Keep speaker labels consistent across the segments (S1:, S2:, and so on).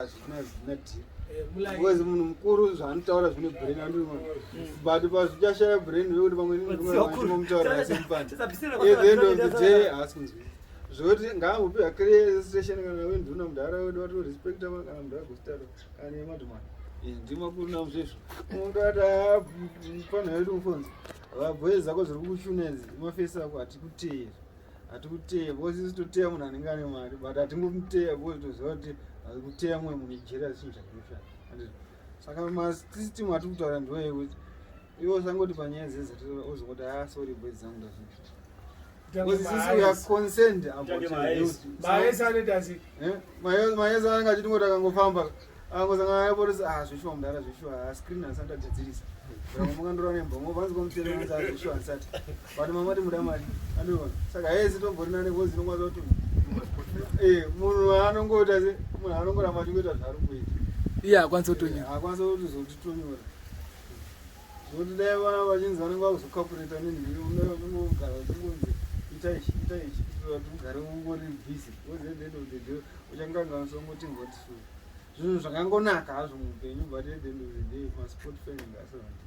S1: Hazvina zina deal. Because munhu mukuru zvaanotaura zvine brain andinoona. But pazvichashaya brain vekuti pamwe ndinomutaurira semupani. At the end of the day haasi kunzwisisa. Zvekuti ngaambopiwa clear station kana wenduna mudhara wedu vatorespecta kana mudhara Gustavo kana nemadhumana. Ndimakuru namuzvezvo. Ungati mupfanha wedu mufonzi. Vabhoyi zako zviri kukushuna idzi mafesi ako hatikuteeri. Hatikuteya because isu toteya munhu anenge ane mari but hatingomuteya because toziva kuti kuteya mumwe munhu ijera chinhu chakanoshanda. Saka masystem atiri kutaura ndiwo ekuti iwe usangoti panyaya dzedzi ozongoti ah sorry boys dzangu ndazvinzwa. Because isusu we are concerned about
S2: Maesi anoita sei?
S1: Eh? Maesi anenge achitingoti akangofamba angosangana nepolisi ah zveshuwa mudhara zveshuwa ah screen asati agadzirisa. Ramwe mukandora nembongo vanzi komutera vanzi ah zveshuwa asati. But mama ti muda mari. Andiona. Saka hezi tombori nane ngozi inokwanisa kuti eh munhu anongoita se munhu anongoramba achingoita zvaari kuita.
S3: Iye akwanisa kutonyora.
S1: Akwanisa kutozotitonyora. Zvekuti dai vana vachinzi vanenge vakuzokakureta nenhiri unogara uchingonzi ita ichi ita ichi kuti ugare ungori busy because at the end of the day uchanganganisa ungoti ngoti so zvinhu zvakangonaka hazvo muupenyu but at the end of the day masport fan asawandisa.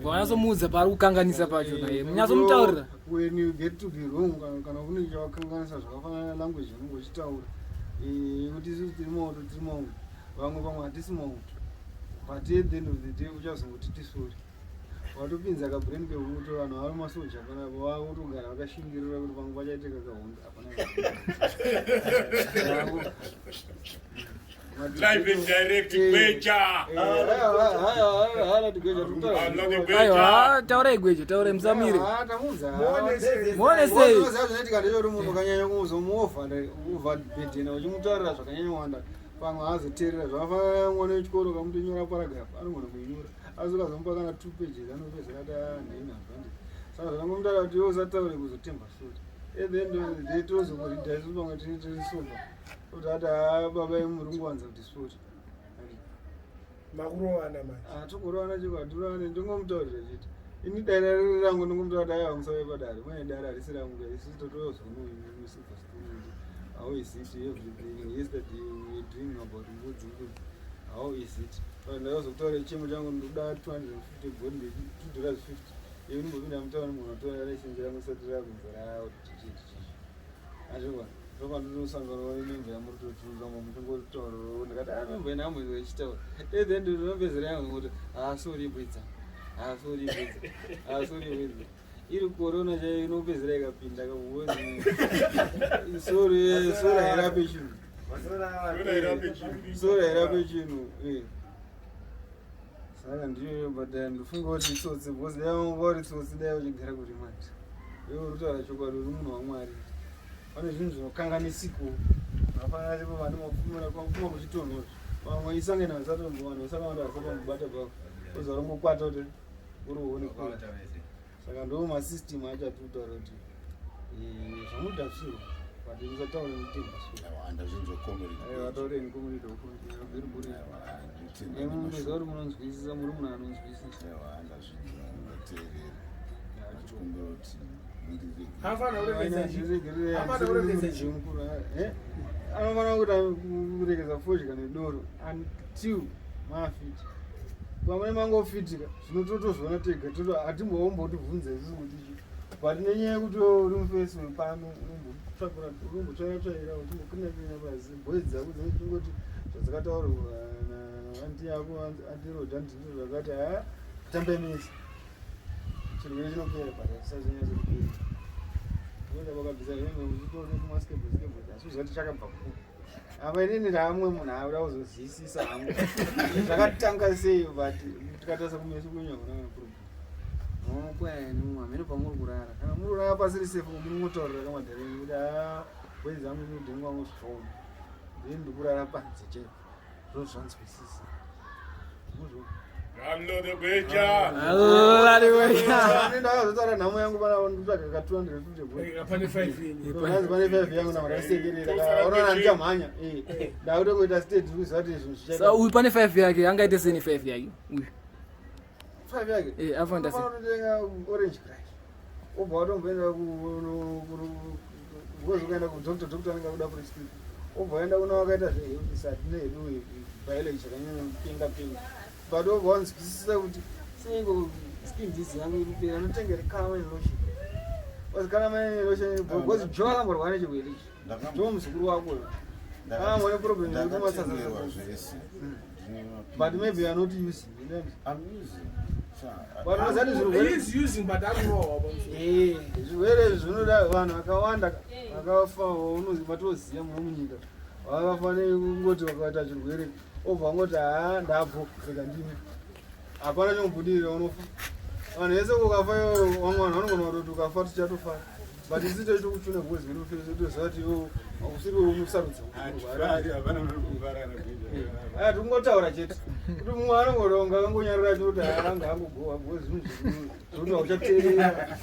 S3: Vanyasomuudza paari kukanganisa pacho naye munyatsomutaurira.
S1: When you get to be wrong kana une chawakanganisa zvakafanana language unenge uchitaura kuti isusu tiri mauto tiri mauto vamwe pamwe hatisi mauto but at the end of the day uchazongoti tisori watopinza kabrain keuto vanhu vari masoja panapa vakutogara vakashingirira kuti pamwe pachaitika kahondo hapana.
S4: Live and direct Gweja.
S3: Aiwa, taurai Gweja, taurai, musamire. Muone sei.
S1: Zvinoitika ndechekuti munhu ukanyanya kuzomuovha overbedena uchimutaurira zvakanyanya wanda pamwe haazoteerera. Zvakafanana mwana wechikoro, ukamutonyora paragraph anogona kuinyora asi ukazomupa kana two pages anopedzera ati handinazvo handi. Saka zvakangomutaura kuti iwe usataure kuzotemba sori. At the end of the day tozongoridha isu pamwe tiri sober kuti ati haa baba imi muri kungowanza kuti sori.
S2: Makurovana manje.
S1: Ah, tikurovana chiko hatirovane, ndingomutaurira chete. Ini dare riri rangu ndingomutaura kuti aiwa musauye padare mune dare harisi rangu isu totozonosilver spoon kuti how is it everything. Yesterday we were doing about mbudzi mbudzi, how is it? Ndakazokutaura chimo changu ndikuda 250 gold, $2.50 iwe ndimbopinda mutauni munhu atora license rangu isati rakunzi rauti chichi chichi azviwa ndopandinosanganwa nememba yamuri totuka muchingotaura ndikati a memba ine amwe ichitaura at the end ndinopedzera yangu kuti ah sorry bwidza, ah sorry bwidza, ah sorry bwidza. Iri corona chaiyo inopedzera ikapinda kakuoni sorry sorry hairape chinhu. Sorry hairape chinhu. Saka ndiyo, but ndofunga kuti itsotsi because dai wanga uri tsotsi dai uchigara kuri manje iwe uri kutaura chokwadi uri munhu waMwari. Pane zvinhu zvinokanganisiko vafanira tipo vane mapfumira kwakuma kuchitonhozvo vamwe isangena vasatombo vanhu vasakawanda vasatomubata bako oza rongokwata kuti uri uone kura. Saka ndo masystem acho atiri kutaura kuti zvamunoita zvisiro but musataura nekutemba.
S5: Ndazvinzwa comrade.
S1: Vataureni comrade, very good. Munoziva kuti munonzwisisa, muri munhu anonzwisisa.
S5: Ndazvinzwa, ndateerera. Ndachikumbira kuti mundiregere.
S2: Hafana kuregedza chi? Hapana kuregedza chi?
S1: Anofanira kuti kuregedza fodya nedoro until mafiti pamwe mangofitika zvino totozviona tega toto hatimbombotibvunza isusu kuti chi but nenyaya yekuti uri mufesi wepano unombotsvaira tsvaira uchimbokina pasi boys dzako dzinongoti zvadzakataurwa naanti yako antiroda ndizvo zvakati ha tambai mese chirwere chinopera but hachisazonyatso kupera. Unoenda vakabvisa hembe uchitore tumaskebho asi uzati chakabva kupi apa. Inini ndaamwe munhu auda kuzozwisisa hangu zvakatanga sei but tikatarisa kumeso kwenyu hakuna kana problem. Maokwenu hamene pamuri kurara kana muri kurara pasiri safe munongotaurira kamadhara enyu kuti haa boys dzangu inodhengu wangu zvaona ndini ndikurara panze chaipo zvozvanzwisisa muzvo.
S4: Download Gweja.
S1: Ndakazotaura nhamo yangu pana ndikutsvaga ka 250 gold.
S2: Pane 5 yenyu.
S1: Hanzi pane 5 yangu namarasekerera unoona ndichamhanya ndakutongoita state kuziva kuti zvinhu
S3: zvichaita. Sa uyu pane 5 yake angaite seni 5 yake uyu?
S1: 5 yake?
S3: Eh, afanda sei?
S1: Unotenga orange crush obva watomboenda Because ukaenda kudoctor, doctor anenge akuda prescription, obva waenda kuna wakaita zvehealth, hatine hedu biology chakanyanya kupenga penga, but obva wanzwisisa kuti seiko skin disease yangu iri kupera, anotengere calamine lotion, because calamine lotion, because jo akamborwara nechirwere ichi. Jo muzukuru wako amone problem yekuti
S5: Ndakatengerwa
S1: masasa
S5: zvese. Ndine
S1: but maybe you are not using.
S5: I'm using. Sha,
S1: But unozati
S2: He
S1: zvirwere
S2: is using, but akurohwa pamusoro.
S1: Zvirwere izvi zvinoda vanhu vakawanda vakafa vatoziva muno munyika, vakafa nekungoti vakaita chirwere, obva vangoti, "Haa, ndabvo, rega ndime." Hapana chinobudirira, unofa. Vanhu vese ukafa iwewe, vamwe vanhu vanogona kutoti ukafa tichatofara, but isi toitokuchuna because toziva kuti iwewe hausiri unosarudza kurwara. Aya, tikungotaura chete kuti mumwe anongoronga akangonyarara achiti haanga angogowa because zvinhu zvekuti hauchateerera,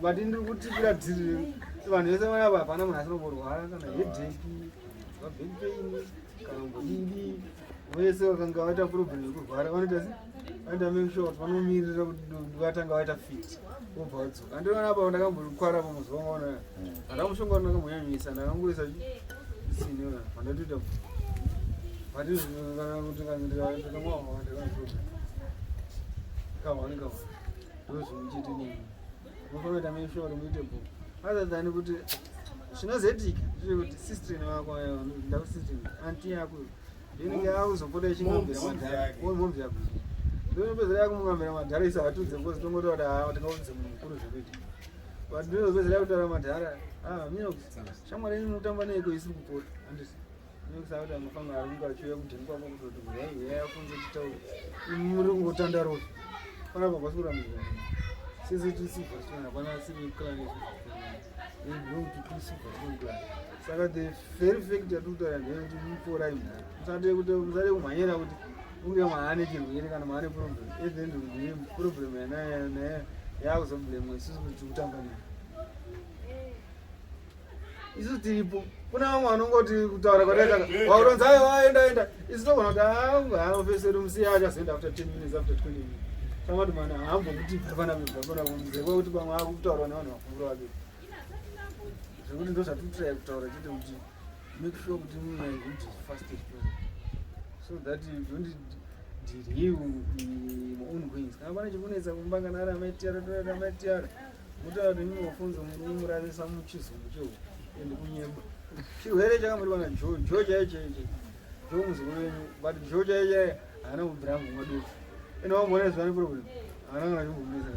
S1: but ndiri kutipira dhiri, vanhu vese vanapa hapana munhu asina kumborwara, kana headache, maback pain, kana mbodidi. Vese vakanga vaita problem yekurwara vanoita se vanoita make sure kuti vanomirira kuti vatanga vaita fit, vobva vadzoka. Andiona apa ndakambokwara pamuzuva wangaona handa mushonga ndakambonyanyisa, ndakangoisa sini pandatoita, but kana kuti ndikamwa ndakana problem kahwani kahwani, ndozvimuchiti nini unofanira kuita make sure kuti muite bho, other than kuti zvinozoitika ndezvekuti sistrin wako, ndakusistrin anti yako inenge yakuzopota ichingambira madhara, momzi yako ndinopedzera yakumungambira madhara, isa hatudze because tongoti kuti haa, tingaudze munhu mukuru zvekuita, but ndinopedzera yakutaura madhara, "Ah, Minox, shamwari yenyu munotamba neiko isiri kupota?" Handisi Minox akuti anofanira ari kunge achiuya kudheni kwako kutoti huyai huyai afunze titaure, imi muri kungotandarova panapa pasi kurambidzwa. Sisi tiri Silverstone, hapana asiri clan yeSilverstone. We belong to two Silverstone clan. Saka the very fact yatiri kutaura ndeyekuti muporai mudhara, musade kuti musade kumhanyira kuti unge maane chirwere kana maane problem. At the end of the day, problem yanayo nayo yakuzoblemwa isusu kuti tiri kutamba nei. Isusu tiripo, kuna vamwe vanongoti kutaura kwataita wakutonzi, "Aiwa, enda, enda." Isu togona kuti haofeseri musiya achazoenda after 10 minutes, after 20 minutes. Samati mana haambokuti bva panapa, bva panapa, muzekwa kuti pamwe akutaurwa nevanhu vakuru vake, zvekuti ndo zvatikutiraya kutaura chete kuti make sure kuti munhu good as fast as possible so that you don't derail own goings. Kana pane chikunetsa kumba, kana ari amaitiara, toari amaitiara, mutaura kuti imi mafunzo murarisa muchizungu chehu ende kunyemba chirwere chakamuriwa najo jo chaiyo chaiyo chaiyo, jo muzukuru wenyu, but jo chaiyo chaiyo haana kubvira ambomwa doro, ende wamboona zuva neproblem, haana kana chimbomesa,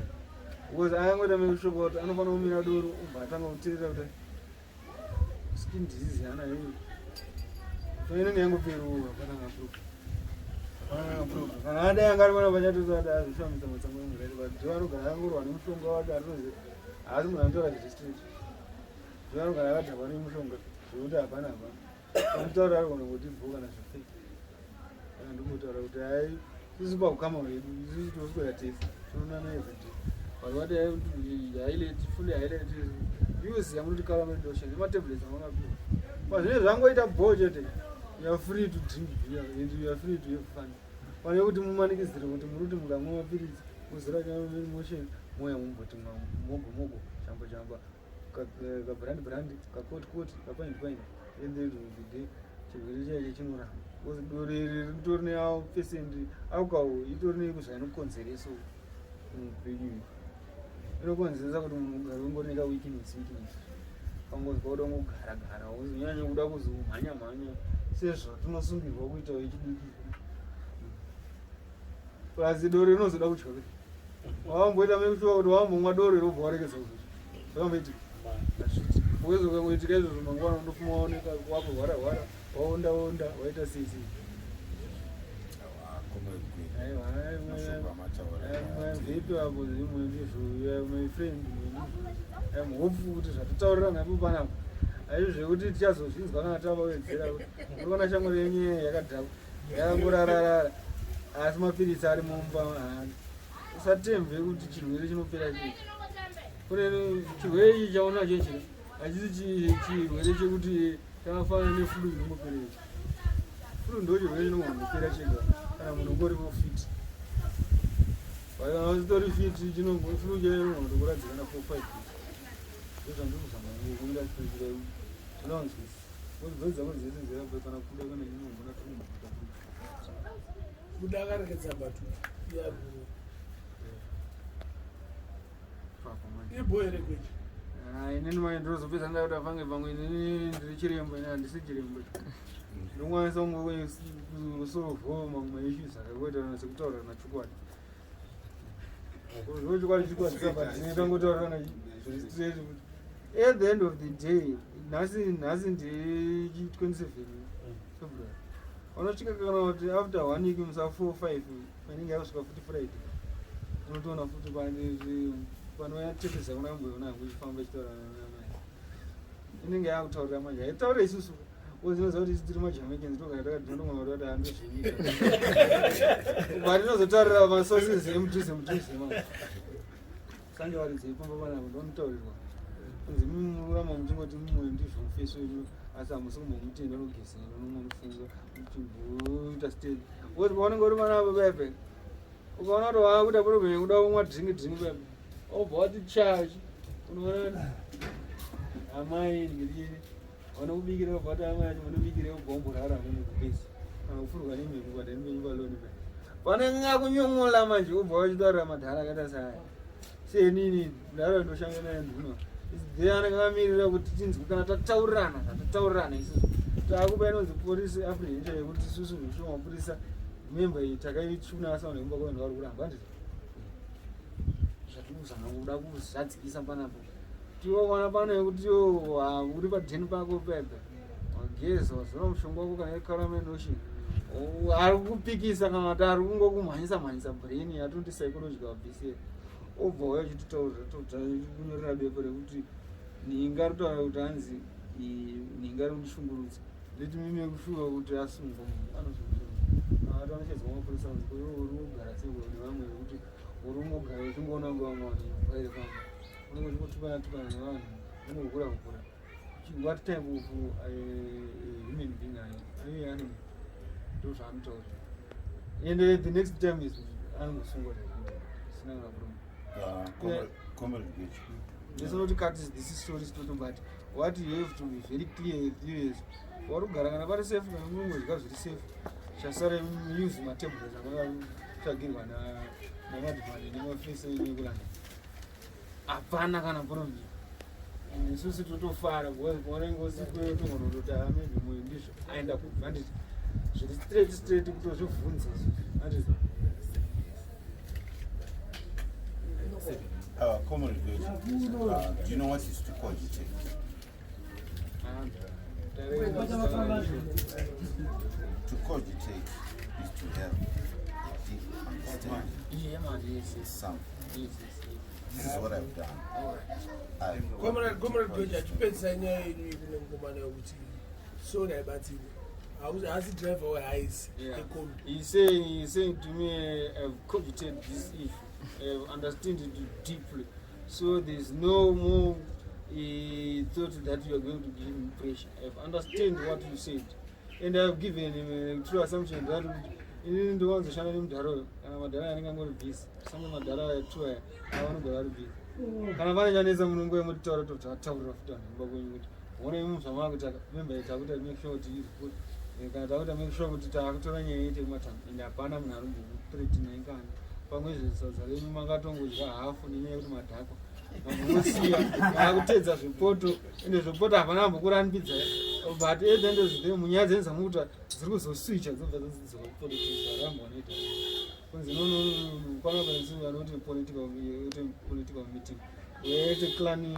S1: because akangoita make sure kuti anofanira kumira doro, ubva atanga kuteerera kuti skin disease yaanayo so inenge yangoperuwa. Hapana kana problem, hapana kana problem. Kana adai anga ari pana pachatoti azoshamisa matsango emurere, but jo anogara akangorwa nemushonga wake, arinoziva haasi munhu anotaura zviri straight. Jo anogara akadhakwa nemushonga zvekuti hapana hapana pamutaura ari kugona kuti bho kana zvefake. Kana ndingotaura kuti hai, isusu paukama hwedu isusu toswera tese, tinoonana everyday, but what I want to highlight, fully highlight is use yamunoti calamine lotion nematablets amungapiwa. Pazvinenge zvangoita bho chete, you are free to drink beer and you are free to have fun, pane kuti mumanikidzire kuti muri kuti mukamwa mapiritsi muzora motion, moya mumboti mogo mogo, chamba chamba, kabrand brand, kakoti koti, kapaindi paindi. And then the day chirwere chaicho chinoramba, because doro iri ritori nepercent alcohol itori nekuzvainokonzereso muupenyu, inokonzeresa kuti munhu ugare ungori neka weakness weakness, pangozwa kuda kungogara gara, uzonyanya kuda kuzomhanya mhanya sezvatinosungirwa kuita vechidiki. Plus doro rinozoda kudya kuti wamboita make sure kuti wambomwa doro robva waregedza kuzodya, zvakamboitika hazviti, because ukangoitika izvozvo mangwana undofuma waoneka wakurwara rwara, waonda onda, waita sei sei. Aiwa, vipi apo zvimwe ndizvo, my friend. I'm hopeful kuti zvatotaurirana napo panapa aizvo zvekuti tichazozvinzwa kana tavawedzera. Uri kuona shamwari yenyu yakadhakwa yakangorararara, asi mapiritsi ari mumba. Usatemve kuti chirwere chinopera chichi. Kune chirwere ichi chaona chechi hachisi chirwere chekuti chakafanana neflu inongopera ichi. Flu ndo chirwere chinogona kupera chega kana munhu ungoriwo fit, but kana usitori fit, flu chaiyo inogona kutokuradzika na 4 5 days. Ndozvandiri kuzama kumira. Unonzwisa. Bvunza dzako dzese dzirabva kana kuda kana inogona kuita.
S2: Kuda akarekedza batu. Yeah. Ibo here kwechi.
S1: Ah, inini manje ndinozopedza ndakuti afange pamwe inini ndiri chiremba ini handisi chiremba. Ndinokwanisa kungosolvawo mamwe maissues akakuita sekutaurana chokwadi. Chokwadi chokwadi saka tinotangotaurirana zviri straight kuti at the end of the day nhasi ndi 27 February. Unosvika kana kuti after one week musa 4 5 panenge yakusvika futi Friday. Unotoona futi pane panouya tekesa kuna mbuya yangu ichifamba ichitaura namai. Inenge yakutaurira manje haitaure isusu. Unoziva kuti isu tiri maJamaicans togara takadhondomwa kuti handozviita. But inozotaurira masources emudhuze mudhuze manje. Sange varidzi vepamba panapa ndonotaurirwa. Kunzi muramba muchingoti mumwe ndizvo mufesi wenyu asi hamusi kumbomutenda unogeza unomufunga uchimboita stay. Woti paunenge uri panapa pepe ukaona kuti waakuita problem yekuda kumwa drink drink pepe obva wati charge unoona amai ndiri vanokubikira obva wati amai acho vanobikira obva wamborara kumugezi kana kupfurwa nemhepo padani penyu paloni pe vanenge akunyon'ola manje obva wachitaurira madhara akaita saaya senini mudhara ndoshanda naye nduna there anenge akamirira kuti tinzwe kana tataurirana tataurirana isusu taakupa inonzi police apprehension yekuti isusu zvisho mapurisa memba iyi takaichuna asi vanhu vekumba kwavanhu vari kuramba handiti zvatikuzama kuda kuzadzikisa panapo tiwawana pano yekuti uri padheni pako pepe wageza wazora mushonga wako kana yecaramel lotion ari kupikisa kana kuti ari kungokumhanyisa mhanyisa brain yatonti psychological abuse obva uya uchititaurira kunyorera bepo rekuti ninga ritaura kuti hanzi ninga rikundishungurudza let me make sure kuti asungwa munhu anosungwa anoshedzwa mapurisa kunzi uri kugara sei nevamwe vekuti uri kungogara uchingoona kunge vamwe vanhu vaire pamwe unenge uchingotukana tukana nevanhu unongokura kukura. What type of human being are you? Are you animal? Ndozvaanotaura. And the next time is anongosungwa sina kana problem.
S5: Comrade Gweja.
S1: Let's not cut this story toto, but what you have to be very clear with you is uri kugara kana pari safe kana unongodya zviri safe chasara use matablets akatsvagirwa namadhimani nemafesi ekulanda hapana kana problem. Isusu totofara because paunenge usikuyo togonototi maybe moyo ndizvo aenda kubva handiti zviri straight straight kutozvibvunza handiti.
S5: Comrade Gweja, do you know what is to cogitate? To cogitate is to have a deep understanding.
S1: Yeah, man, yes.
S5: Something.
S1: Yes.
S5: This is what I've done.
S2: Comrade Gweja, chipedzisa nyaya yenyu kune mukomana yekuti sorry haibatsiri. Haasi driver wehaisi ekombi.
S1: He's saying to me, I've cogitated this issue. I've understood it deeply. So there's no more thought that you are going to give him pressure. I've understood what you said. And I've given him a true assumption that inini ndovanzoshanda nemudhara kana madhara anenge angori busy. Samwe madhara aya two aya avanogara vari busy. Kana pane chanetsa munonguva yemutitaura tobva futi vanhu vemba kwenyu kuti ona imi zvamakuita memba iyi takuita make sure kuti iripoti kana takuita make sure kuti takutora nyaya yeite kumatano ende hapana munhu ari kumbokuthreatenai kana pamwe zvesadza renyu makatongodya hafu nenyaya yekuti madhakwa vanongosiya vaakutedza zvipoto ende zvipoto hapana ambokurambidzai but at the end of the day munyaya dzenyu dzamukuita dziri kuzoswicha dzobva dzodzoka kupolitics varamba vanoita kunzi no no no panapa isu vanoti political meeting wete clan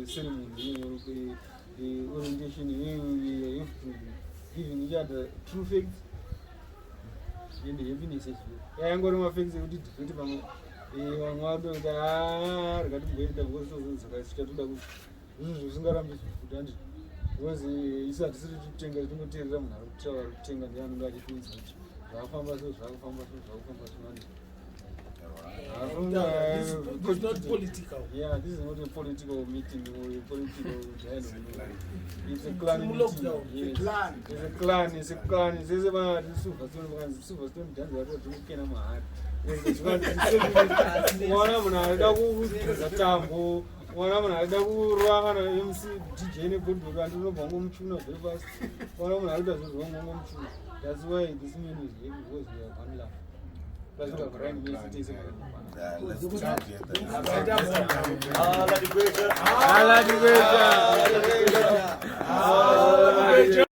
S1: ceremony orientation we have to giving each other true facts and happiness as well. Yangori mafacts ekuti debate pamwe vamwe vakutoita rikatimboenda because tozodzoka tichatoda kuti zvinhu zvisingarambidzwi futi handiti because isu hatisiri kutenga tingoteerera munhu ari kutaura ari kutenga ndiye anenge achitiudza kuti zvakufamba so zvakufamba so zvakufamba so handiti.
S2: This is not political.
S1: Yeah, this is not a political meeting or a political dialogue. It's a clan meeting.
S2: Lockdown.
S1: Yes.
S2: Clan.
S1: It's a clan, it's a clan. It's a clan. Silverstone, vakanzi Silverstone dhanzi racho tirikukena mahari. Unoona munhu arida kugeza tambo, Wana munhu aida kurova kana MC DJ nebhodhoro andinobva ngomuchuna very fast. Wana munhu arikuita zvinhu zvangongomuchuna. That's why this man is happy because we are one love. That's what I'm trying to say.
S5: Yeah, let's do together.
S3: Alati gweja. Alati gweja.